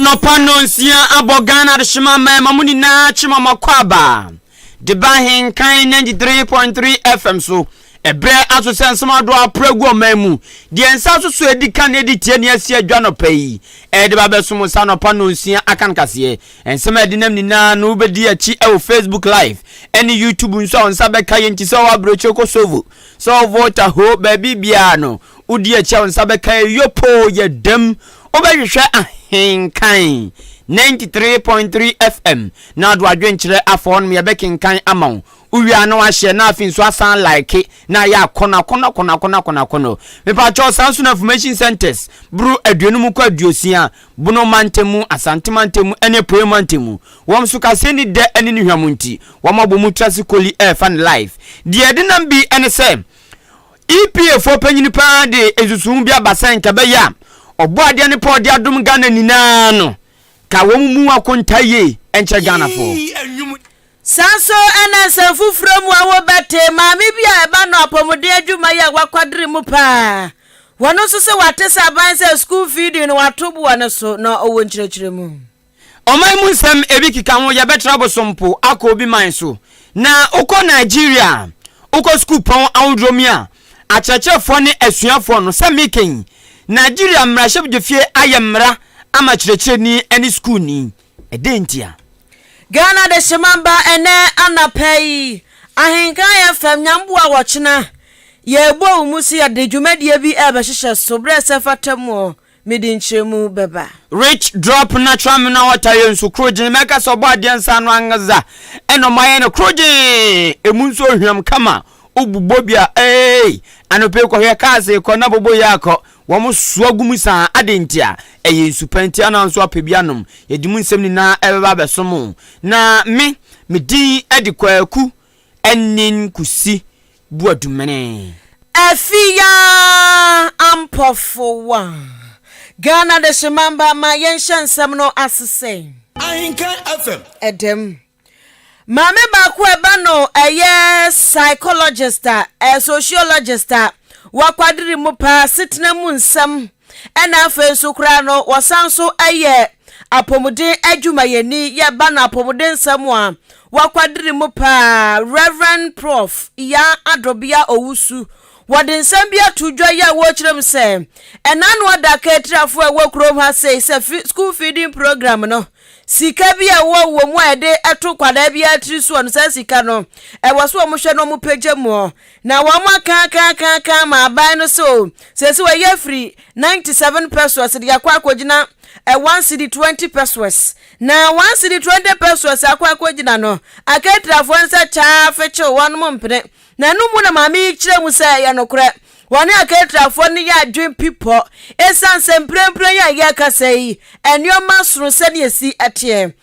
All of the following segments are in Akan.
Anɔpa nnɔnsia abɔ Ghana adehyema mmarima mu nyinaa kyema mo akwaaba de ba Ahenkan 93.3 FM so. Ɛberɛ aso sɛ nsɛm ahodoɔ apra agu ɔman mu. Deɛ nsa so so edi kan edi tie ne asi adwa anɔpa yi. Ɛde ba bɛso mo nsa anɔpa nnɔnsia aka no kaseɛ. Nsɛm a ɛde nam nyinaa no wobɛdi akyi ɛwɔ Facebook Live ɛne YouTube nso a wo nsa bɛka yɛn nti sɛ ɔwɔ aburokyire Kosovo, sɛ ɔwɔ Volta ho baabi biara no wodi akyi a wo nsa bɛka yɛ yopoo yɛ dam. Wobɛhwehwɛ Ahenkan 93.3 FM na ado adwenkyerɛ afa hɔnom yɛbɛkenkan ama wo. Wowie a na wahyɛ na afei nso asan like na ayɛ akɔnɔ akɔnɔ akɔnɔ akɔnɔ akɔnɔ akɔnɔ. Mepakyɛw saa nso na information centers boro 50 kɔ 60 Bono mantam mu, Asante mantam mu ne Apueɛ mantam mu. Wɔn nso kaseɛ nni dɛ ne ne hwam nti wɔn abɔ mu tra se koli ɛrefa no live. Deɛ ɛdenam bi ne sɛ EPA foɔ panyini paa de nsusuhu bi aba sɛ nka ɛbɛyɛ a ɔbɔadeɛ ne pɛ ɔde adom Ghana nyinaa no ka wɔn mu akonta yie nkyerɛ Ghanafoɔ. Saa nso na nsɛm foforɔ mu a wobɛte, maame bi a ɛba no apɔmuden adwuma yi a wakwadere mu paa. Wɔno nso sɛ wate sɛ aban sɛ school feeding no wato boɔ no so na ɔwɔ nkyerɛkyerɛmu. Ɔman mu nsɛm ebi keka ho yɛbɛtra bosompo akɔ obi man so. Na wokɔ Nigeria a, wokɔ sukuupɔn ahodoɔ mu a, akyerɛkyerɛfoɔ ne asuafoɔ no, sɛ meka yi, Nigeria mmarahyɛbdwafie ayɛ mmara ama kyerɛkyerɛni ne sukuuni. Ɛdɛn ntia? Ghana Dehyema ba ɛnɛ anapa yi, Ahenkan FM Nyamboa wɔkyena, yɛrebɔ wo mu sɛ yɛde dwumadie bi rebɛhyehyɛ so berɛ sɛ fata muɔ, mede nkyerɛmu bɛba. Rich drop natural mineral water yɛ nsu korogyen mɛka sɛ ɔbɔ adeɛ nsa ano angaza ɛna ɔmo ayɛ no korogyen emu nso ohwam kama wobobɔ bi a eei anɔpɛ yi kɔhwɛ cars kɔ na bobo yɛ akɔ wɔn soa gu mu saa adɛn nti a ɛyɛ nsu pa nti ana nso apɛ bi anom yɛde mu nsɛm nyinaa ɛbɛba abɛso mo na me me din ɛde Kwaku Ɛnin Kusi Buadumene. Afia Ampɔfowa, Ghana Dehyemamba ma yɛnhyɛ nsɛm no ase sɛ. Ahenkan FM. Ɛdɛm. Maame baako a ɛba no ɛyɛ psychologist a, ɛyɛ sociologist a wakwadere mu paa asetena mu nsɛm ɛna afei nso koraa no wɔsan nso yɛ apɔmuden adwumayɛni yɛba no apɔmuden nsɛm a wakwadere mu paa Reverend Prof. Yaa Adobea Owusu wɔde nsɛm bi ato dwa yi a wɔrekyerɛ mu sɛ ɛna ano adaka atirafoɔ a ɛwɔ kurom ha sei sɛ school feeding program no Sika bi a ɛwɔ wɔ mu a yɛde to nkwadaa biara tiri soɔ no, saa sika no, ɛwɔ so wɔn hwɛ na wɔn pagya mu. Na wɔn aka aka aka aka ama aban no sɛ o, sɛsi wɔyɛ afiri 97 pesos de akɔ akɔgyina 1 cedi 20 pesos. Na 1 cedi 20 pesos akɔ akɔgyina no, akatirafoɔ nsa kyaa fekyew wɔn mpene. Na ɛno mu na maame yi kyerɛ mu sɛ ɛyɛ nokorɛ. Wɔne Aketrafoɔ no yɛ adwene pi pɔ. Esiane sɛ mprempren yi a yɛrekasa yi, nneɛma sono sɛnea esi teɛ.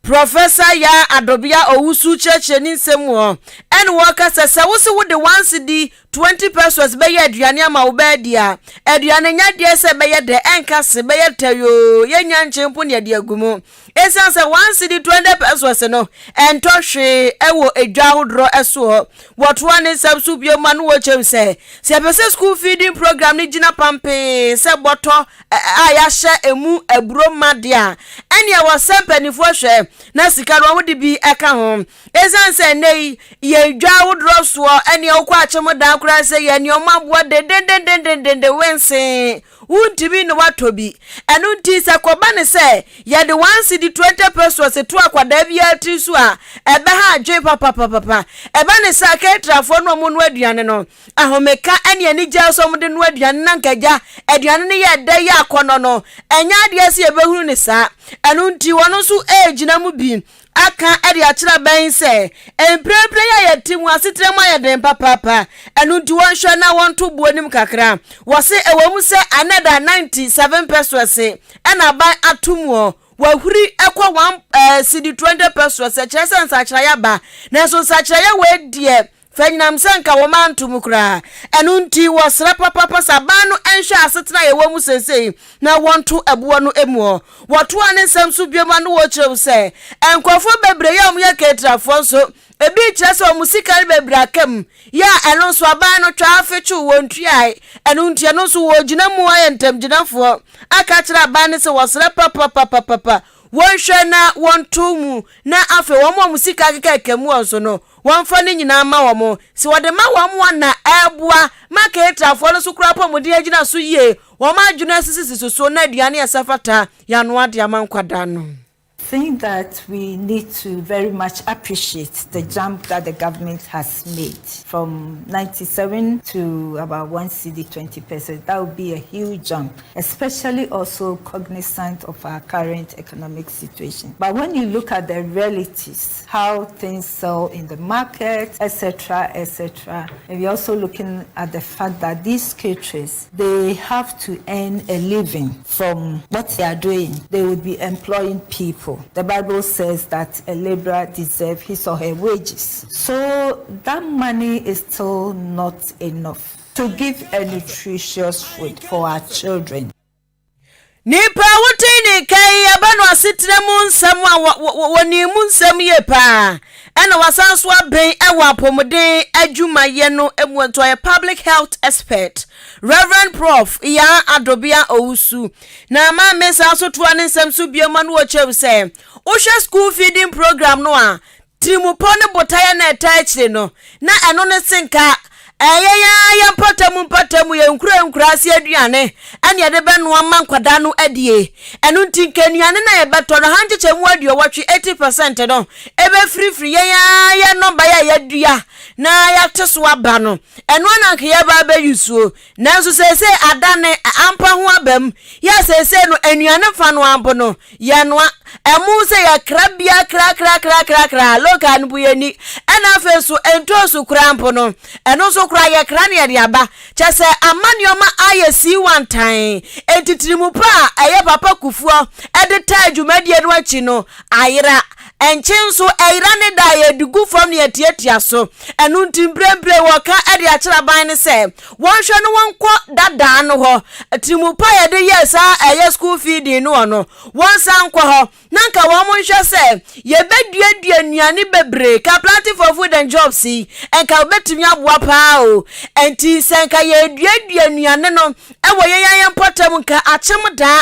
Professor Yaa Adobea Owusu kyerɛkyerɛ ne nsɛm mu hɔ, ɛna ɔka sɛ, sɛ wose wode one cedi, 20 pesewas bɛyɛ aduane ama wo ba adi a, aduane nyɛ adeɛ sɛ ɛbɛyɛ dɛ, ɛnka se, bɛyɛ tɛyoo, yɛnnya nkye mpo na yɛde agu mu. Esiane sɛ one cedi 20 pesewas no ɛntɔ hwee wɔ edwa ahodoɔ soɔ, wɔtoa ne nsɛm so bio ma no wɔkyerɛ mu sɛ, sɛ yɛpɛ sɛ school feeding program no gyina pampee sɛ bɔtɔ a yɛahyɛ emu aburo ma deɛ a, ɛnneɛ wɔ sɛ mpanimfoɔ hwɛ na sika no wɔde bi ka ho. Esiane sɛ nnɛ yi yɛn dwa ahodoɔ soɔ ɛnneɛ wokɔ akyem dan koraa sɛ yɛn nneɛma aboa dendendendendenden wensee Wontumi ne woatɔ bi. Ɛno nti sɛ ɛkɔba no sɛ yɛde one cedi 20 pesewas to akwadaa biara tiri so a, ɛbɛha adwene papapapapa. Ɛba no saa a, catererfoɔ no a wɔnoa aduane no, ahomeka ne anigyeɛ sɛ wɔde noa aduane no anka agya, aduane no yɛ dɛ yɛ akɔnnɔ no, ɛnyɛ adeɛ sɛ yɛbɛhunu no saa. Ɛno nti wɔn nso regyina mu bi aka de akyerɛ abɛn sɛ mprempren a yɛte mu asetena mu ayɛ den papaapa, ɛno nti wɔnhwɛ na wɔnto boɔ nim kakra. Wɔse ɛwɔ mu sɛ anɛda 97 pesewas na aban ato muɔ, wahuri kɔ 1 cedi 20 pesewas, ɛkyerɛ sɛ nsakyeraeɛ aba, nanso nsakyeraeɛ wei deɛ. Fanyinam sɛ nka wɔn anto mu koraa. Ɛno nti wɔsrɛ papapa sɛ aban no nhwɛ asetena a yɛwɔ mu seesei na wɔnto ɛboɔ no mu hɔ. Wɔtoaa ne nsɛm so bio ma no wɔkyerɛw sɛ, Nkurɔfoɔ bebree a wɔyɛ Ketrafoɔ nso, ebi rekyerɛ sɛ wɔn sika no bebree aka mu, yɛ a ɛno nso aban no twaa afe kyew wɔn ntuae. Ɛno nti ɛno nso wɔregyina mu ayɛ ntamgyinafoɔ aka akyerɛ aban no sɛ wɔsrɛ papapapapapa wɔnhwɛ na wɔnto mu na afei wɔn a wɔn sika kekaka mu wɔn so no, wɔmfa ne nyinaa mma wɔn. Sɛ wɔde ma wɔn a na ɛreboa ma Ketrafoɔ no nso koraa apɔmuden agyina so yie, wɔn adwene asisisisi so na aduane a ɛsɛ fata yɛanoa de ama nkwadaa no. Think that we need to very much appreciate the jump that the government has made from 97 to about 1 cedi 20 pesewas. That would be a huge jump, especially also cognizant of our current economic situation. But when you look at the realities, how things sell in the market, etc., etc., and we're also looking at the fact that these caterers, they have to earn a living from what they are doing. They would be employing people. The Bible says that a laborer deserves his or her wages. So that money is still not enough to give a nutritious food for our children. Nipa a wote ne nka yi aba no asetena mu nsɛm a wɔnim mu nsɛm yie paa ɛna wasan so abɛn ɛwɔ apɔmuden adwumayɛ no mu nti ɔyɛ public health expert Reverend Prof Yaa Adobea Owusu na maame saa so toa ne nsɛm so bio ma no wɔkyerɛw sɛ wohwɛ school feeding program no a tirimupɔ ne botaeɛ na ɛta akyire no na ɛno ne senka ɛyɛ yɛn yɛn mpɔtamu mpɔtamu yɛn nkura nkura ase aduane ɛne yɛde bɛnoa ma nkwadaa no adie. Ɛno nti nka nnuane na yɛbɛtɔ no ha nkyekyɛ mu 80 80% no ɛbɛfirifiri yɛn ara yɛn nnɔbaeɛ a yɛadua na yɛate so aba no. Ɛno na nka yɛba abɛyi suo. Nanso seesei adane ampa ho aba mu yɛ seesei no nnuane fa no ampo no yɛnoa ɛmo sɛ yɛkra bia krakrakrakrakra local no bu yɛni. Ɛna afei nso ntoosu koraa mpo no ɛno nso koraa yɛkra ne yɛde aba kyɛ sɛ ama nneɛma ayɛ sii wantan. Enti tirimu pa a ɛyɛ Papa Kufuor ɛde taa dwumadie no akyi no ayera. Ɛnkye nso ɛyera ne da a yɛde gu fam ne yɛtiatia so. Ɛno nti mprempren wɔka de akyerɛ aban no sɛ wɔnhwɛ no wɔnkɔ dadaa no hɔ. Tirimu pa a yɛde yɛɛ saa ɛyɛ school feeding no wɔ no, wɔnsan nkɔ hɔ na nka wɔn nhwɛ sɛ yɛbɛduadua nnuane bebree. Ka Planting for Food and Jobs yi, nka wobɛtumi aboa paa o. Ɛnti sɛ nka yɛduadua nnuane no ɛwɔ yɛn yɛn mpɔtam nka akyem daa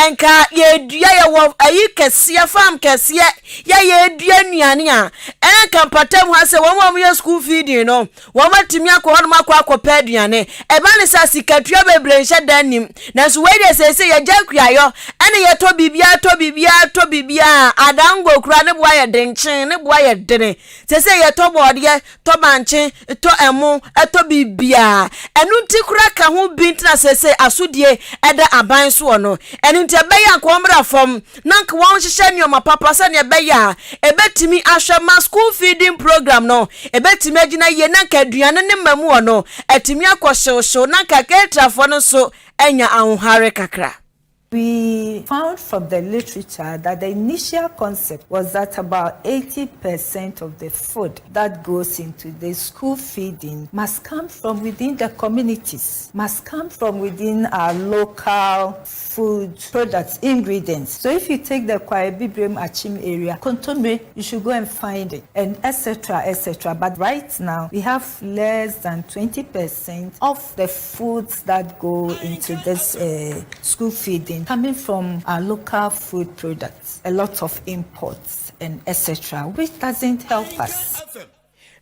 nka yɛdua yɛwɔ ayi kɛseɛ farm kɛseɛ yɛ yɛdua nnuane a ɛnka mpɔtam ha sɛ wɔn a wɔyɛ school feeding no wɔn atumi akɔ hɔnom akɔ akɔpɛ aduane. Ɛba ne sɛ sikatua bebree nhyɛ da nim nanso wei deɛ seesei yɛgya akuayɔ ɛne yɛtɔ biribiara tɔ biribiara tɔ biribiara adango kura ne boa yɛ denkyen ne boa yɛ dene seesei yɛtɔ bɔɔdeɛ tɔ bankye, tɔ ɛmo, tɔ biribiara. Ɛno nti koraa ka ho bi nti na seesei asodie da aban soɔ no. Ɛno nti ɛbɛyɛ a anka wɔmmra fam na anka wɔnhyehyɛ nneɛma papa sɛdeɛ ɛbɛyɛ a ɛbɛtumi ahwɛ ma school feeding program no ɛbɛtumi agyina yie na anka aduane ne mmamuo no atumi akɔ hyewhyew na anka Ketrafoɔ no nso anya ahohare kakra. We found from the literature that the initial concept was that about 80% of the food that goes into the school feeding must come from within the communities, must come from within our local food products, ingredients. So if you take the Kwaebibirem Akyem area, kontomire, you should go and find it, and etc., etc. But right now, we have less than 20% of the foods that go into this school feeding coming from our local food products, a lot of imports and etc., which doesn't help us.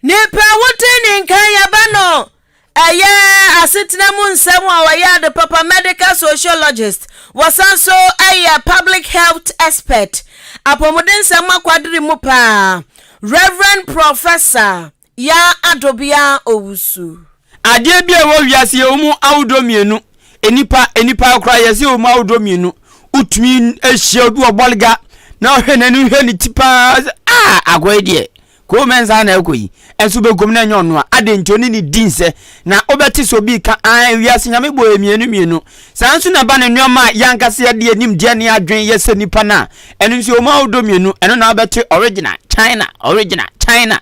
Nipa wote ne nka yɛba no ɛyɛ asetena mu nsɛm a wɔyɛ ade papa medical sociologist wɔsan so ɛyɛ public health expert apɔmuden nsɛm akwadere mu paa Reverend Professor Yaa Adobea Owusu. Adeɛ bi a ɛwɔ wiase yɛwɔ mu ahodoɔ mmienu. Nnipa, nnipa koraa yɛsɛ yɛwɔ mu ahodoɔ mmienu. Wotumi ahyia obi wɔ bɔlga na ɔhwɛ n'ani hwɛ ne ti paa sɛ aa akɔ yi deɛ koo mɛnsa na ɛkɔ yi ɛnso bɛgom na ɛnyɛ ɔno a adɛn nti ɔne ne di nsɛ na wobɛte sɛ obi ka an wiase nyame bɔ yɛ mmienu mmienu. Saa nso na ɛba ne nneɛma a yɛankasa yɛde yɛn nimdeɛ ne adwene yɛ sɛ nipa no a ɛno nso yɛwɔ mu ahodoɔ mmienu. Ɛno na wobɛte original China, original China.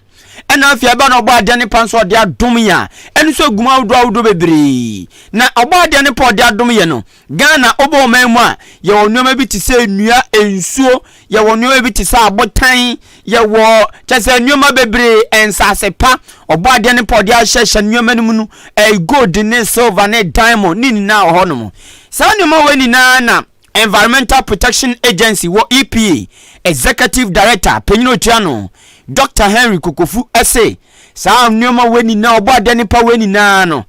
Ɛna afei ɛba na ɔbɔ adeɛ ne pa nso ɔde adom yɛn a, ɛno nso egu mu ahodoɔ ahodoɔ bebree. Na ɔbɔ adeɛ ne pa ɔde adom yɛn no, Ghana wobɔ ɔman mu a, yɛwɔ nneɛma bi te sɛ nnua, nsuo, yɛwɔ nneɛma bi te sɛ abotan, yɛwɔ kyɛ sɛ nneɛma bebree, nsaase pa. Ɔbɔ adeɛ ne pa ɔde ahyehyɛ nneɛma no mu no, ɛyɛ gold ne silver ne diamond ne nyinaa wɔ hɔnom. Saa nneɛma wei nyinaa na Environmental Protection Agency wɔ EPA Executive Director panyin otua no, Dɔkta Henry Kokofu se saa nneɛma wei nyinaa ɔbɔ adeɛ ne pa wei nyinaa no,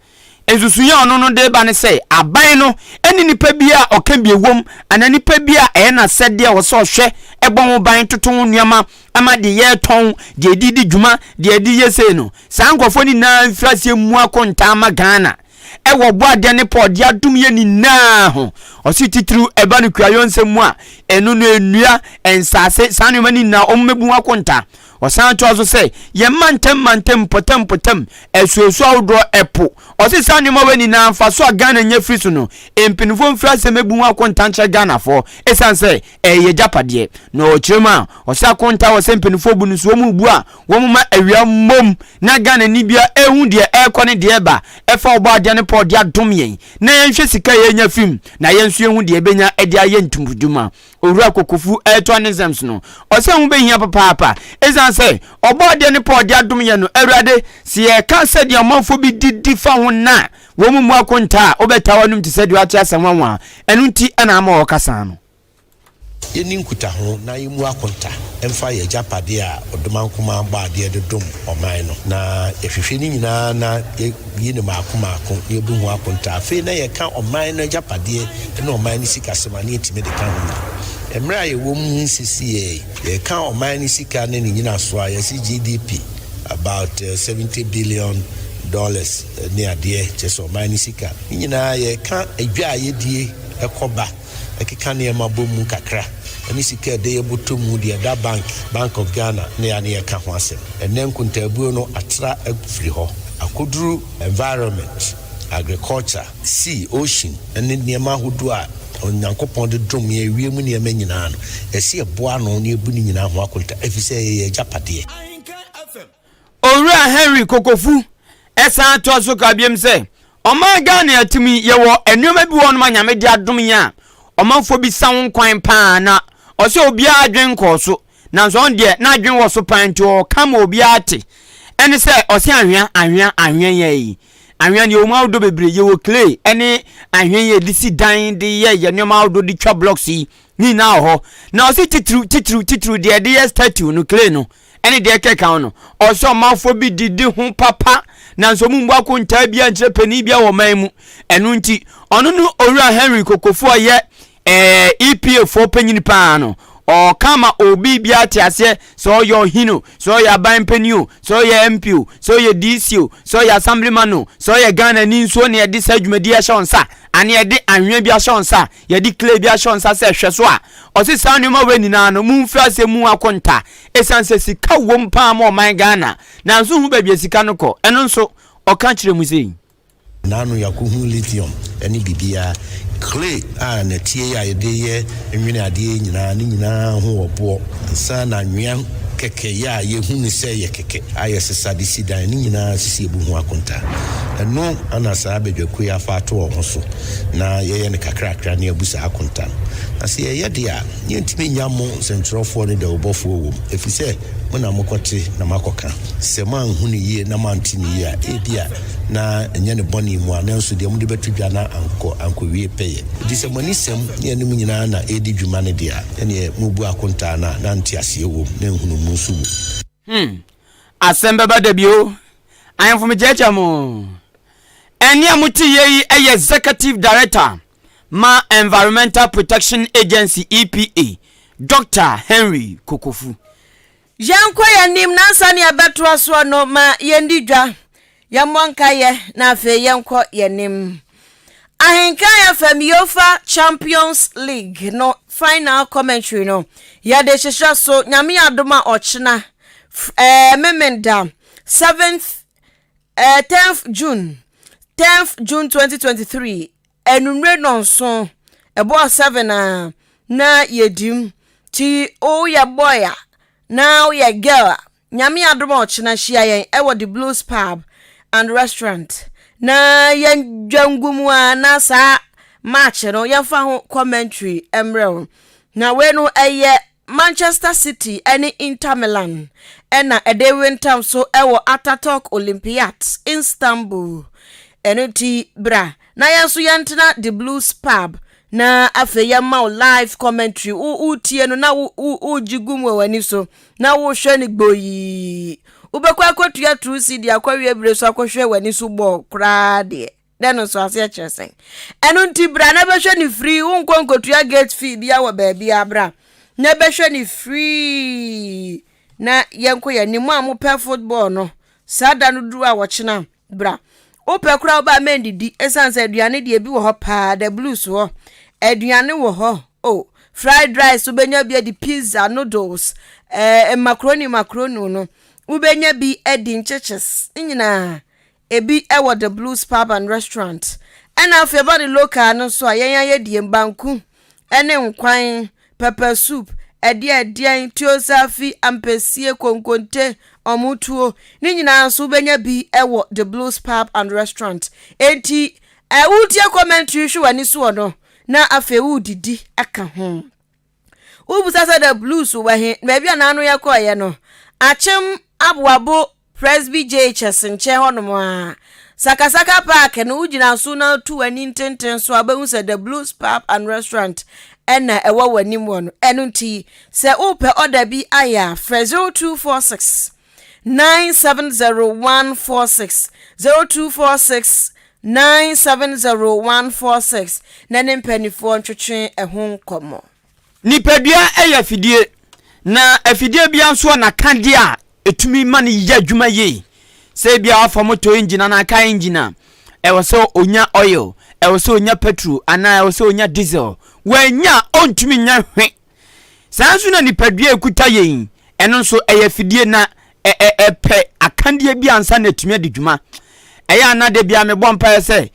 Nsusuiɛ a ɔno no de ba ne sɛ, aban no ne nipa bi a ɔka bi wom anaa nipa bi a ɛyɛ n'asɛdeɛ a ɔsɛ ɔhwɛ bɔ ho ban toto ho nneɛma ama deɛ yɛretɔn, deɛ yɛde di dwuma, deɛ yɛde yɛ sei no, saa nkurɔfoɔ no nyinaa mfiri aseɛ mmu akontaa ma Ghana ɛwɔ ɔbɔadeɛ ne pɔ ɔde adom yɛ nyinaa ho. Ɔse titiriw ɛba no kuayɔ nsɛm mu a, ɛno no nnua, nsaase, saa nneɛma no nyinaa wɔn mmɛbu ho akontaa. Ɔsan toa so sɛ, Yɛn mantam mantam, mpɔtam mpɔtam, asuasu ahodoɔ, ɛpo. Ɔse saa nneɛma wei nyinaa mfasoɔ a Ghana nya firi so no, mpanyinfoɔ mfiri aseɛ mmɛbu ho akonta nkyerɛ Ghanafoɔ ɛsiane sɛ ɛyɛ yɛn agyapadeɛ. Na ɔkyerɛ mu a, ɔse akonta a ɔsɛ mpanyinfoɔ bu no nso wɔn rebu a, wɔn ma awia mmom na Ghanani biara ɛhu deɛ ɛrekɔ ne deɛ ɛreba ɛfa Ɔbɔadeɛ no pɛ ɔde adom yɛn na yɛnhwɛ sika a yɛnya firi mu na yɛn nso yɛhu deɛ yɛbɛnya de ayɛ ntumdwuma. Owura Kokofu retoa ne nsɛm so no, ɔsɛ ho bɛhia papaapa ɛsiane sɛ Ɔbɔadeɛ no pɛ a ɔde adom yɛn no. Awurade, sɛ yɛreka sɛdeɛ ɔmanfoɔ bi didi fa ho nnɛ a, wɔn mmu akontaa a, wobɛtaa w'anom te sɛ deɛ woate asɛm nwanwa. Ɛno nti na ama wɔka saa no. Yɛnni nkutaho na yɛmmu akonta mfa yɛn agyapadeɛ a Ɔdomankoma bɔadeɛ de dom ɔman no, na yɛhwehwɛ ne nyinaa na yɛyi no mmaako mmaako na yɛbu ho akonta. Afei na yɛka ɔman no agyapadeɛ ne ɔman no sikasɛm a na yɛtumi de ka ho bi. Mmerɛ a yɛwɔ mu yi sesei yi, yɛka ɔman no sika ne ne nyinasoɔ a, yɛse GDP about 70 billion dollars ne adeɛ, kyerɛ sɛ ɔman no sika. Ne nyinaa yɛka dwa a yɛdie kɔ ba. ɛkeka nneɛma bɔ mu kakra ne sika a ɛda yɛn bɔtɔ mu, deɛ ɛda bank, Bank of Ghana, ne a ne yɛka ho asɛm. Ɛnnɛ nkontaabuo no atra afiri hɔ akɔduru environment, agriculture, sea, ocean ne nneɛma ahodoɔ a Onyankopɔn de dom yɛn, wiem nneɛma nyinaa no, ɛsɛ yɛboa ano na yɛbu ne nyinaa ho akonta ɛfiri sɛ ɛyɛ yɛn agyapadeɛ. Owura Henry Kokofu san toa so ka biom sɛ, Ɔman Ghana a yɛte mu yi, yɛwɔ nneɛma bi wɔ hɔnom a Nyame de adom yɛn a ɔmanfoɔ bisa ho kwan paa na ɔsɛ obiara adwen nkɔɔ so. Nanso ɔno deɛ n'adwen wɔ so paa nti ɔka ma obiara te. Ɛne sɛ ɔse anhwea, anhwea, anhwea yɛ yi. Anhwea no yɛwɔ mu ahodoɔ bebree, yɛwɔ clay ɛne anhwea yi a yɛde si dan de yɛ yɛ nneɛma ahodoɔ de twa blocks yi, ne nyinaa wɔ hɔ. Na ɔse titiriw, titiriw, titiriw deɛ yɛde yɛ statue no, clay no, ɛne deɛ ɛkeka ho no, ɔsɛ ɔmanfoɔ bi didi ho papa, nanso ɔmo mmu akontaa biara nkyerɛ panin biara wɔ ɔman mu. Ɛno nti, ɔno ne Owura Henry Kokofo a ɔyɛ ɛɛ EPA foɔ panyin paa no, ɔka ma obi biara te aseɛ sɛ ɔyɛ ɔhene o, sɛ ɔyɛ aban panin o, sɛ ɔyɛ MP o, sɛ ɔyɛ DC o, sɛ ɔyɛ Assemblyman o, sɛ ɔyɛ Ghanani nso na yɛde saa dwumadie ahyɛ wɔn nsa, anaa yɛde anwea bi ahyɛ wɔn nsa, yɛde clay bi ahyɛ wɔn nsa sɛ hwɛ so a, ɔse saa nneɛma wei nyinaa no, momfiri aseɛ mu akonta. Ɛsiane sɛ sika wom paa ma ɔman Ghana, nanso nhu baabi a sika no kɔ. Ɛno nso, ɔka kyerɛɛ mu sei. N'ano yɛakohu lithium ne biribiara. Clay a nɛteɛ yi a yɛde yɛ nwene adeɛ yi nyinaa, ne nyinaa ho wɔ boɔ. Ansa na anwea kɛkɛ yi a yɛhu no sɛ ɛyɛ kɛkɛ a yɛsesa de si dan, ne nyinaa ɛsɛ sɛ yɛbu ho akontaa. Ɛno na saa badwakuo yi afa ato wɔn ho so na yɛyɛ no kakrakra na yɛabu saa akonta no. Na sɛ yɛyɛ deɛ a, Yɛntumi nnya mo nsɛnkyerɛwfoɔ ne dawubɔfoɔ wom, ɛfiri sɛ mo na mokɔte na moakɔka. Sɛ moanhu no yie na moante no yie a, ebia na ɛnyɛ ne bɔne mu a, nanso deɛ mode bɛto dwa no ankɔ ankɔwie pɛyɛ. Enti sɛ mo ani sɛm ne anom nyinaa na ɛredi dwuma no deɛ a, ɛnneɛ mobu akontaa no a, na nteaseɛ wom na nhunumu nso wom. Hmm, asɛm bɛba da bi o. Ahemfo mekyerɛkyerɛ mo. Ɛnne a mote yɛ yi yɛ Executive Director ma Environmental Protection Agency, EPA, Dɔkta Henry Kokofu. Yɛnkɔ yɛn anim na ansa na yɛbɛtoa soɔ no, ma yɛndi dwa, yɛmmɔ nkaeɛ na afei yɛnkɔ yɛn anim. Ahenkan FM Uefa Champions League no final commentary no, yɛde hyehyɛ so Nyame adom a ɔkyena, ɛɛ Memenda, 7th, ɛɛ 10th June, 10th June 2023, Anwummere nnɔnson, ɛbɔɔ seven a, na yɛdi mu. Nti woyɛ boy a, na woyɛ girl a, Nyame adom a ɔkyena hyia yɛn ɛwɔ The Blues Pub and Restaurant na yɛndwa ngu mu a na saa match no yɛmfa ho commentary mmerɛ wo. Na wei no ɛyɛ Manchester City ne Inter Milan na ɛde rentam so wɔ Ataturk Olympiat, Istanbul. Ɛno nti bra na yɛn nso yɛntena The Blues Pub na afei yɛma wo live commentary. Wo wotie no na wo wogye gu mu wɔ w'ani so na wohwɛ no gboyii. Wobɛkɔ akɔtua true CD akɔwie bere so akɔhwɛ w'ani so bɔɔl koraa deɛ. Dɛn no nso aseɛ kyerɛ sɛn? Ɛno nti bra na bɛhwɛ no free, wonkɔ nkotua gate fee bia wɔ baabia, bra na bɛhwɛ no free na yɛnkɔ yɛn anim. Mo a mopɛ football no, saa da no duru a wɔkyena bra. Wopɛ koraa wobaa mɛndidi, ɛsiane sɛ aduane deɛ bi wɔ hɔ paa, The Blues hɔ aduane wɔ hɔ oh, fried rice wobɛnya bi adi, pizza, noodles, macaroni macaroni no wobɛnya bi adi, nkyekyees ne nyinaa ebi wɔ The Blues Pub and Restaurant. Ɛna afei ɛba ne local no nso a yɛn ayɛ die banku ne nkwan, pepper soup, ɛdeɛ ɛdeɛn, tuosafi, ampesie, konkonte, ɔmotuo ne nyinaa nso wobɛnya bi wɔ The Blues Pub and Restaurant. Enti wotie commentary hwɛ w'ani soɔ no na afei wodidi aka ho. Wobusa sɛ The Blues wɔ he? Baabi a n'ano yɛkɔɔyɛ no, Akyem Aboabo Presby JHS nkyɛn hɔnom a Sakasaka Park no wogyina so na tu w'ani ntenten so a wobɛhu sɛ The Blues Pub and Restaurant ɛna ɛwɔ w'anim wɔ no. Ɛno nti sɛ wopɛ ɔda bi ayɛ a, frɛ 0246 970146, 0246 970146 na ne mpanimfoɔ ntwetwe ɛho nkɔmmɔ. Nipadua yɛ afidie, na afidie bia nso a n'akadeɛ a ɛtumi ma no yɛ adwuma yie. Sɛ ebia wafa motor engine anaa car engine a, ɛwɔ sɛ onya oil, ɛwɔ sɛ onya petrol anaa ɛwɔ sɛ onya diesel. Wanya a ɔntumi nya hwe. Saa nso na nipadua ekuta yɛn, ɛno nso ɛyɛ afidie na ɛpɛ akadeɛ bi ansa na atumi adi dwuma. Ɛyɛ ana de bia mebɔ mpaeɛ sɛ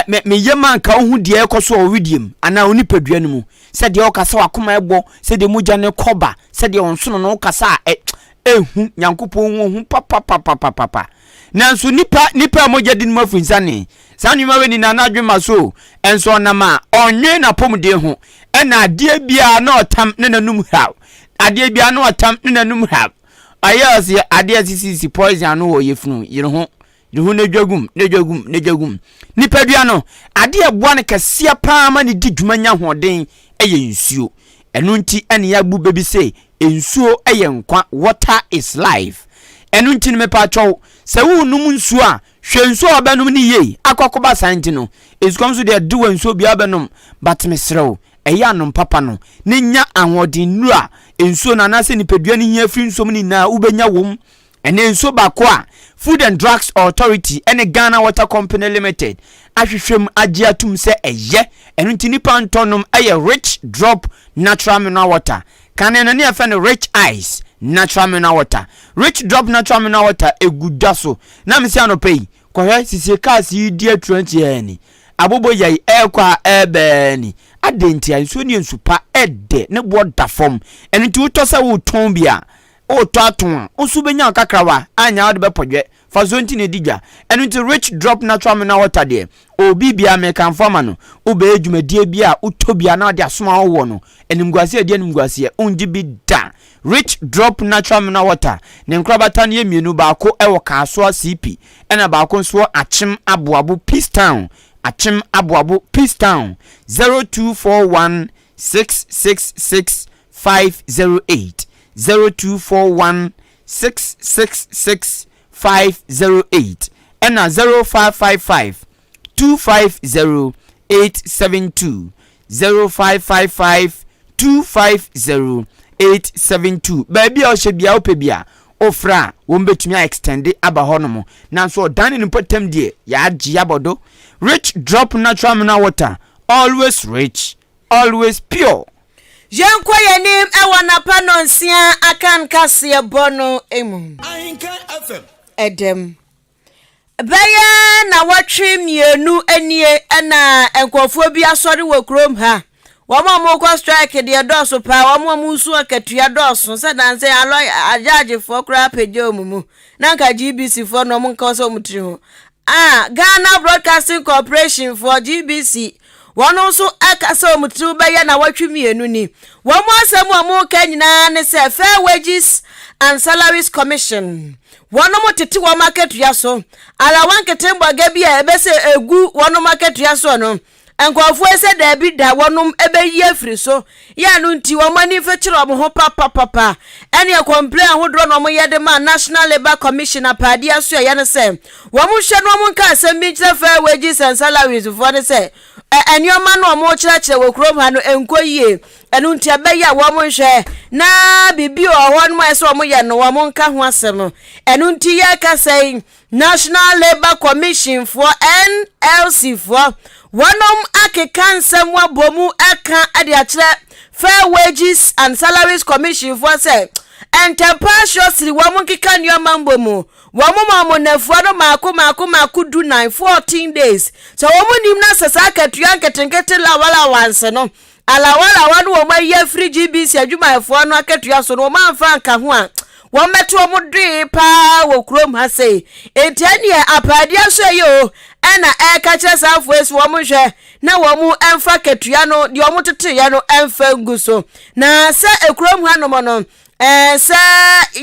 me meyɛ ma nka wohu deɛ ɛkɔ so wɔ wedie mu anaa onipadua no mu, sɛdeɛ ɔkasa wakoma ɛbɔ, sɛdeɛ mogya no kɔba, sɛdeɛ ɔnsono no kasa a ɛhu Nyankopɔn hu hu papapapapapa. Nanso nipa nipa a mogya di no mu afiri nsane saa nneɛma wei nyinaa n'adwene ma so ɛnso ɔnam a ɔnwen n'apɔmuden ho, ɛna adeɛ biara na ɔtam ne n'anum haw, adeɛ biara na ɔtam ne n'anum haw. Ayɛ ɔsɛ adeɛ sisisi poison ano wɔ yɛfunu yere ho yere ho n'adwa gum n'adwa gum n'adwa gum. Nipadua no adeɛ ɛboa no kɛseɛ paa ma ne di dwuma nya ahoɔden ɛyɛ nsuo. Ɛno nti ɛne yɛabu bɛbi sɛ nsuo ɛyɛ nkwa, water is life. Ɛno nti no mepa kyɛw, sɛ wonum nsuo a, hwɛ nsuo a wɔbɛnom ne yie akɔkɔba saa. Nti no esukɔm so deɛ de wɔ nsuo biara bɛnom, but mesrɛ wo, ɛyɛ anom papa no ne nya ahoɔden nnuro a nsuo no anaasɛ nipadua no hia firi nsuo mu no nyinaa wobɛnya wɔ. Ɛnɛ nsuo baako a Food and Drugs Authority ɛne Ghana Water Company Limited ahwehwɛ mu agye atum sɛ ɛyɛ, ɛno nti nipa ntɔ nom, ɛyɛ Rich Drop Natural Mineral Water. Kane no ne yɛfɛ no Rich Ice Natural Mineral Water. Rich Drop Natural Mineral Water egu dwa so na mesi anɔpɛ yi kɔhwɛ sisie cars yi di aturanti ni abobo yɛ ɛɛkɔ a ɛɛbɛɛ ni ade. Nti a nsuo ne nsu pa ɛdɛ ne boɔ da fam. Ɛno nti wotɔ sɛ wotɔn bi a wotɔ ato a nso bɛnya kakrawa anya wode bɛpɔdwɛ fa so nti na ɛdi dwa. Ɛno nti Rich Drop Natural Mineral Water deɛ, obi bia mekamfo ama no. Wobɛyɛ dwumadie bi a wotɔ bi a na wode asoma wowɔ no animguaseɛ adi animguaseɛ wongye bi da. Rich Drop Natural Mineral Water ne nkorabata no yɛ mmienu: baako ɛwɔ Kaasoa CP, ɛna baako nso wɔ Akyem Aboabo Peace Town, Akyem Aboabo Peace Town. 0241 666 508, 0241 666 508, ɛna 0555 250 872, 0555 250 872. Baabi a ɔhyɛ bia wopɛ bi a wofrɛ a wɔn bɛtumi a extend aba hɔ nom. Nanso ɔdan ne mpɔtam deɛ yɛagye abɔ do. Rich Drop Natural Mineral Water, always rich, always pure. Yɛnkɔ yɛnim ɛwɔ napa nɔnsia aka nkaseɛ bɔ no mu. Ɛdɛm bɛyɛ na wɔtwe mmienu nie ɛna nkurɔfoɔ bi asɔre wɔ kurom ha. Wɔn a wɔrekɔ strike deɛ dɔɔso paa, wɔn a wɔresu akatua dɔɔso sɛ nansa yi alɔ agyaagyefoɔ koraa apagya wɔn mu. Na nka GBC foɔ no wɔn nka sɛ wɔn tiri ho. Ah, Ghana Broadcasting Corporation foɔ, GBC, wɔn nso ɛka sɛ wɔn tiri bɛyɛ nawɔtwe mmienu ni. Wɔn asɛm a wɔreka nyinaa ne sɛ Fair Wages and Salaries Commission, wɔnom tete wɔn akatua so. Alawa nketembɔga bi a ɛbɛsɛ egu wɔnom akatua soɔ no, Nkurɔfoɔ yi sɛ daabi da wɔnom bɛyi afiri so yɛ ɛno nti wɔn ani mfekyere wɔn ho papapapa. Ɛneɛ complain ahodoɔ na wɔn yɛ de maa National Labour Commission apaadeɛ asoɛeɛ no sɛ wɔn nhwɛ na wɔn nka asɛm bi nkyerɛ Fair Wages and Salaries foɔ no sɛ ɛ nneɛma no wɔn rekyerɛkyerɛ wɔ kurom ha no nkɔ yie ɛno nti ɛbɛyɛ a wɔn nhwɛ na biribi wɔ hɔ nom a ɛsɛ wɔn yɛ no wɔn nka ho asɛm ɛno nti yɛrekasa yi National Labour Commission foɔ, NLC foɔ, wɔnom akeka nsɛm abɔ mu ɛka de akyerɛ Fair Wages and Salaries Commission foɔ sɛ ntɛmpa ahyɛ wɔn nkeka nneɛma mbɔ mu. Wɔn ma wɔn nnafua no maako maako maako dunan, 14 days. Sɛ wɔn nim na sɛ saa akatua nketenkete lawalawanse no Alawalawa no wɔn ayi afiri GBC adwumayɛfoɔ no akatua so no wɔn amfa anka ho a, wɔn bɛto wɔn doe paa wɔ kurom ha sei. Enti ɛneɛ apaadi aso ɛyɛ o ɛna ɛreka kyerɛ saa afoɔ yi so wɔn nhwɛ na wɔn mfa akatua no deɛ wɔn teteeɛ no mfa ngu so. Na sɛ ekurom hanom no Ɛɛ, sɛ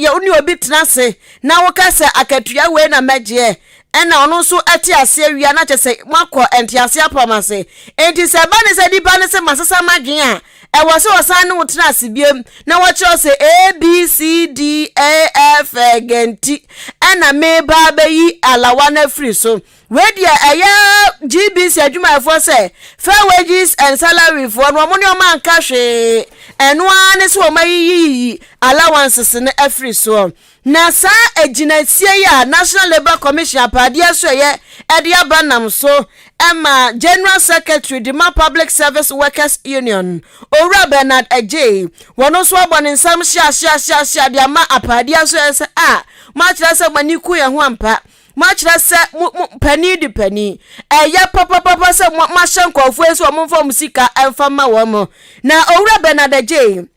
yɛ wo ne obi tena ase na woka sɛ akatua wei na mɛgyeɛ, ɛna ɔno nso te aseɛ wie a, na kyerɛ sɛ moakɔ nteaseɛ apam ase. Enti sɛ ɛba ne sɛ nipa no sɛ masesa m'adwene a, ɛwɔ sɛ ɔsan ne wo tena ase biom na wɔkyerɛ wo sɛ A, B, C, D, E, F, G nti ɛna meba abɛyi alawa no afiri so. Wei deɛ ɛyɛ GBC adwumayɛfoɔ sɛ Fair Wages and Salary foɔ no wɔn ne wɔn anka hwee ɛno ara ne sɛ wɔn ayiyiyiyi allowances no afiri soɔ. Na saa agyinasie yi a National Labour Commission apaadeɛ so ɛyɛ ɛde aba nam so ɛma General Secretary de ma Public Service Workers Union Owura Bernard Adjei wɔn nso abɔ ne nsam hyeahyeahyeahyea de ama apaadeɛ so ɛyɛ sɛ a moakyerɛ sɛ mo ani ku yɛn ho ampa. Moakyerɛ sɛ mo, mo, panin de panin. Ɛyɛ papapapa sɛ mo, moahyɛ nkurɔfoɔ yi sɛ wɔmfa wɔn sika mfa mma wɔn. Na Owura Bernard Adjei,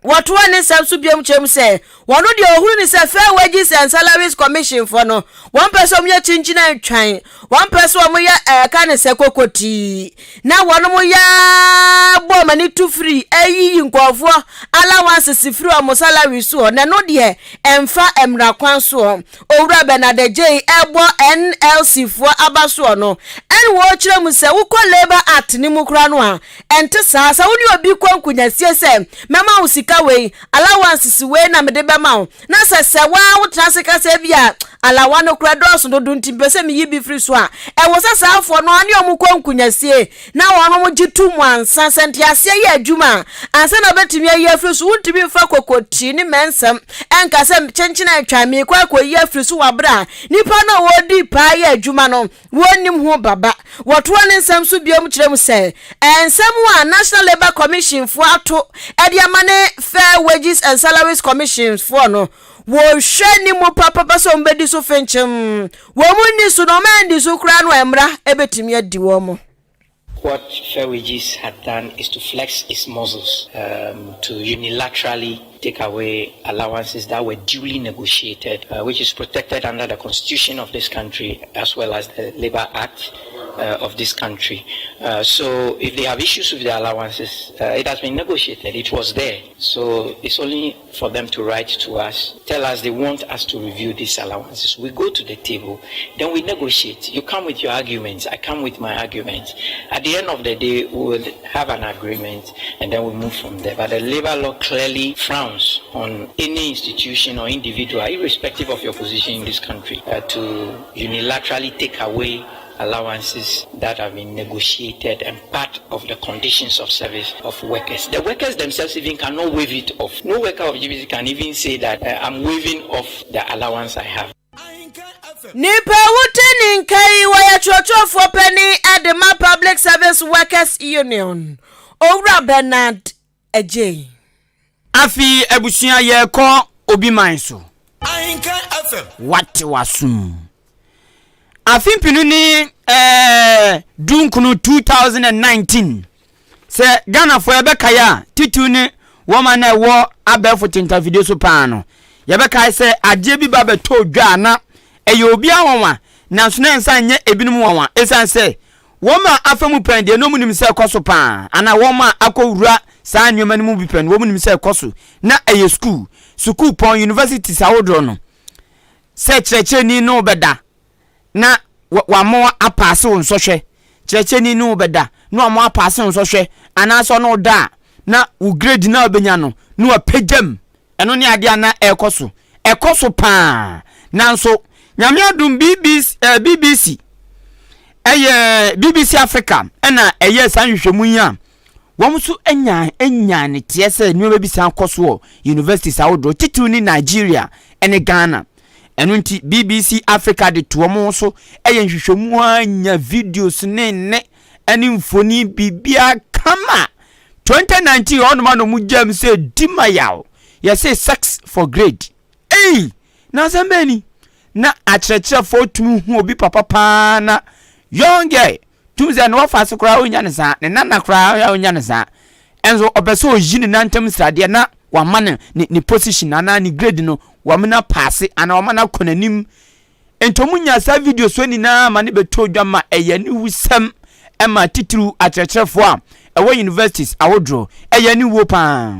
wɔtoa ne nsɛm so biom kyerɛ mu sɛ, wɔn deɛ ɔhunu ne sɛ Fair Wages and Salaries Commission foɔ no, wɔn pɛ sɛ wɔyɛ kyinkyin antwan, wɔn pɛ sɛ wɔyɛ ɛka ne sɛ kokotii, na wɔn yɛ bɔ wɔn ani to firi ayiyi nkurɔfoɔ allowances firi wɔn salary soɔ, na ɛno deɛ ɛmfa mmara kwan soɔ. Owura Bernard Adjei rebɔ NLC foɔ aba soɔ no, ɛna wɔrekyerɛ mu sɛ wokɔ Labour Act no mu koraa no a, ɛnte saa. Sɛ wo ne obi kɔ nkonyasie sɛ mɛma wo sika wei, allowances wei na mede bɛma wo, na sɛ sɛ wo ara wotena ase ka sɛ ebia alawa no koraa dɔɔso dodo nti mepɛ sɛ meyi bi firi so a, ɛwɔ sɛ saa foɔ no ara ne wɔn kɔ nkonyasie na wɔn gye to mu ansa. Sɛ nteaseɛ yɛ adwuma a, ansa na wobɛtumi ayi afiri so. Wontumi mfa kokotii ne mmɛnsɛm nka sɛ kyenkyen atwan meekɔ akɔyi afiri so wɔ berɛ a nipa no a wɔredi paa yɛ adwuma no wɔnnim ho baba. Wɔtoa ne nsɛm so biom kyerɛ mu sɛ nsɛm a National Labour Commission foɔ ato de ama ne Fair Wages and Salaries Commission foɔ no, wɔhwɛ ne mu papapa sɛ wɔbɛdi so fenkyem. Wɔn nni so na wɔn anni so koraa no a mmara bɛtumi adi wɔn. What Fair Wages had done is to flex its muscles um, to unilaterally take away allowances that were duly negotiated, uh, which is protected under the constitution of this country as well as the Labour Act uh, of this country. Uh, so if they have issues with the allowances, uh, it has been negotiated. It was there. So it's only for them to write to us, tell us they want us to review these allowances. We go to the table, then we negotiate. You come with your arguments, I come with my arguments. At the end of the day, we will have an agreement and then we move from there. But the labor law clearly frowns on any institution or individual, irrespective of your position in this country, uh, to unilaterally take away allowances that have been negotiated and part of the conditions of service of workers. The workers themselves even cannot waive it off. No worker of GBC can even say that uh, I'm waiving off the allowance I have. Nipa a wote ne nka yi wɔyɛ kyerɛkyerɛfoɔ panin de ma Public Service Workers Union, Owura Bernard Adjei. Afei abusua yɛrekɔ obi man so. Wate w'asom. Afe mpenu ne eh, dunkunu 2019. Sɛ Ghanafoɔ yɛbɛkae a, titiriw ne wɔn a na ɛwɔ abɛɛfo tentafidie so paa no, yɛbɛkae sɛ adeɛ bi ba bɛtɔɔ dwa a na ɛyɛ obiara nwanwa, nanso na ɛnsan nyɛ ebinom nwanwa ɛsiane sɛ wɔn a afa mu pɛn deɛ na wɔnim sɛ ɛkɔ so paa, anaa wɔn a akɔwura saa nneɛma no mu bi pɛn no wɔn nim sɛ ɛkɔ so. Na ɛyɛ sukuu, sukuupɔn, universities ahodoɔ no, sɛ kyerɛkyerɛni ne wo bɛda na wama apaase wo nsɔhwɛ, kyerɛkyerɛni ne wo bɛda na wama apaase wo nsɔhwɛ, anaasɛ ɔne wo da a na wo grade no a wobɛnya no na wapagya mu. Ɛno ne adeɛ a na ɛrekɔ so. Ɛkɔ so paa. Nanso, Nyame adom BBC, eh, BBC, ɛyɛ BBC Africa ɛna ɛyɛ saa nhwehwɛmu yi a wɔn nso anya anya ne teɛ sɛ nneɛma bi san kɔ so wɔ universities ahodoɔ titiriw ne Nigeria ɛne Ghana. Ɛno nti BBC Africa de to wɔn so ɛyɛ nhwehwɛmu a nya videos ne nne ɛne mfoni biribiara kama. 2019 ɔnom a na ɔmo gyaam sɛ di ma yaw yɛse sex for grade ei na asɛm bɛn ni na akyerɛkyerɛfoɔ tumi hu obi papa paa na young girl tumi sɛ ne wɔfa ase koraa ɔnya ne saa ne nana koraa ɔnya ne saa ɛnso ɔpɛ sɛ ɔyi ne nantam sradeɛ na wama ne ne position anaa ne grade no wama no apaase anaa wama no akɔ n'anim. Enti wɔnyaa saa video so nyinaa ma no bɛtɔɔ dwa ma ɛyɛ aniwusɛm ma titiriw akyerɛkyerɛfoɔ a ɛwɔ universities ahodoɔ. Ɛyɛ aniwuo paa.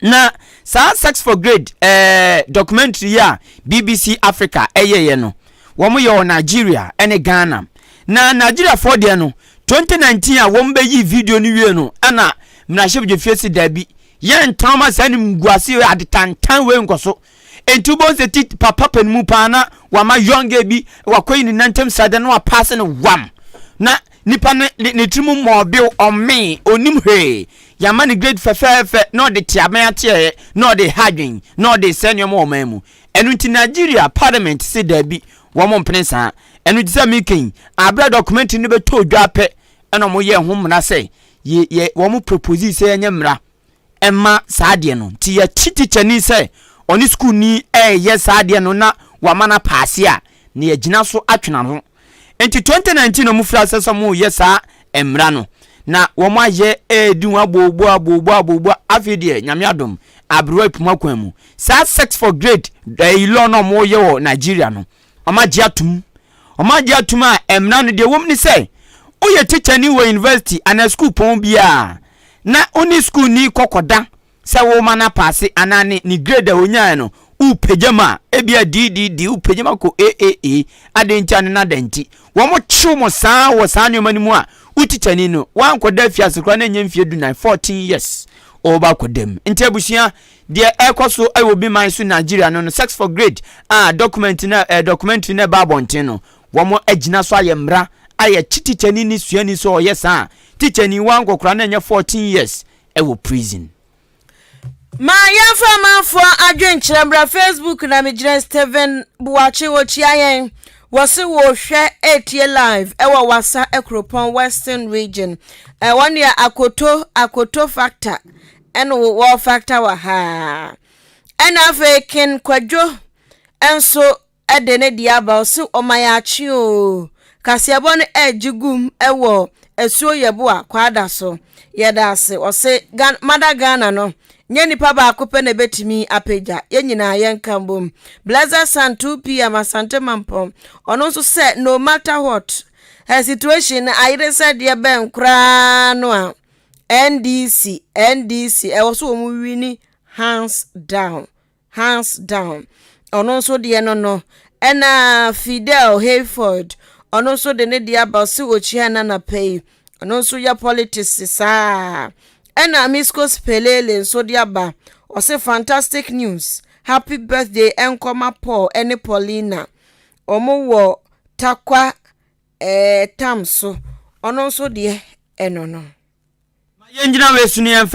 Na saa Sex for Grade eh, documentary yi a BBC Africa ɛyɛeɛ no, wɔn yɛ wɔ Nigeria ɛne Ghana. Na Nigeriafoɔ deɛ no, 2019 a wɔn bɛyi video no wie no, ɛna mmarahyɛbadwafie si daabi, yɛntena ma saa animguase adetantan wei nkɔ so. Enti wobɛhu sɛ ti papa pɛ no mu paa na wama young girl bi wakɔyi ne nantam sradeɛ na wapaase no wam na nipa no ne tiri mu mmɔɔbew ɔmmee ɔnim hwee yɛama no grade fɛfɛɛfɛ na ɔde te abɛn ateɛɛ na ɔde ha adwen na ɔde sɛ nneɛma wɔ ɔman mu. Ɛno nti Nigeria parliament se daabi wɔn mpene saa. Ɛno nti sɛ meka yi aberɛ a documentary no bɛtɔ dwa pɛ ɛna wɔn yɛɛ ho mmara sɛ yɛ yɛ wɔn propose sɛ yɛnyɛ mmara mma saa adeɛ no. Nti yɛkye tikyani sɛ ɔne sukuuni reyɛ saa adeɛ no na wama no apaase a, na yɛagyina so atwe n'ano. Nti 2019 na wɔfiri aseɛ sɛ wɔreyɛ saa mmara no. Na wɔn ayɛ redi ho abooboo abooboo abooboo. Afei deɛ Nyame adom, aberewa apuma kwan mu. Saa sex for grade ɛyi law no a wɔreyɛ wɔ Nigeria no, wɔagye atom. Wɔagye atom a mmara no deɛ ɛwɔ mu ne sɛ, woyɛ tikyani wɔ university anaa sukuupɔn biara na wo ne sukuuni kɔ kɔda sɛ worema no apaase anaa ne ne grade a ɔnyaeɛ no worepagya mu a, ebia DDD wopagya mu akɔ AAA, adɛn nti a ne na dɛn nti. Wɔkyew mo saa wɔ saa nneɛma no mu a, wo tikyani no, woankɔda afiase koraa na ɛnyɛ mfeɛ dunan, 14 years, ɔreba akɔda mu. Nti abusua, deɛ ɛrekɔ so wɔ bi man so Nigeria no no, sex for grade a document no, eh, documentary no ɛba abɔnten no, wɔn agyina so ayɛ mmara ayɛ kye tikyani ne suani sɛ ɔyɛ saa a, tikyani wankɔkora na ɛnyɛ 14 years ɛwɔ prison. Ma yɛmfa amanfoɔ adwenkyerɛ mmra Facebook na megyina Stephen Boakye ɔkyia yɛn wɔse wɔhwɛ ɛretie live ɛwɔ Wasa Akuropɔn Western Region wɔn deɛ akoto akoto factor ɛna wɔ factor wɔ ha ɛna afei Ken Kwadwo nso de ne deɛ aba ɔse ɔma yɛ akye oo kaseɛbɔ no ɛregye gum wɔ asuo yɛboa kwaada so yɛda ase ɔse mada Ghana no nyɛ nipa baako pɛ na ɛbɛtumi apagya yɛn nyinaa yɛnka mbom Blessed Son 2pm Asante Mampɔn ɔno nso sɛ no matter what her situation no ayere sɛ deɛ bɛn koraa no a NDC NDC ɛwɔ so wɔn wini hands down. Hands down. Ɔno nso deɛ no no. Ɛna Fidel Hayford, ɔno nso de ne deɛ aba ɔse ɔkyia na anapa yi. Ɔno nso yɛ politics saa. Ɛna Miskos Pelele nso de aba. Ɔse fantastic news. Happy birthday ɛnkɔma Paul ɛne Paulina. Ɔmo wɔ Tarkwa ɛɛ tam so. Ɔno nso deɛ ɛno no. Ma yɛngyina wei so na yɛmfa.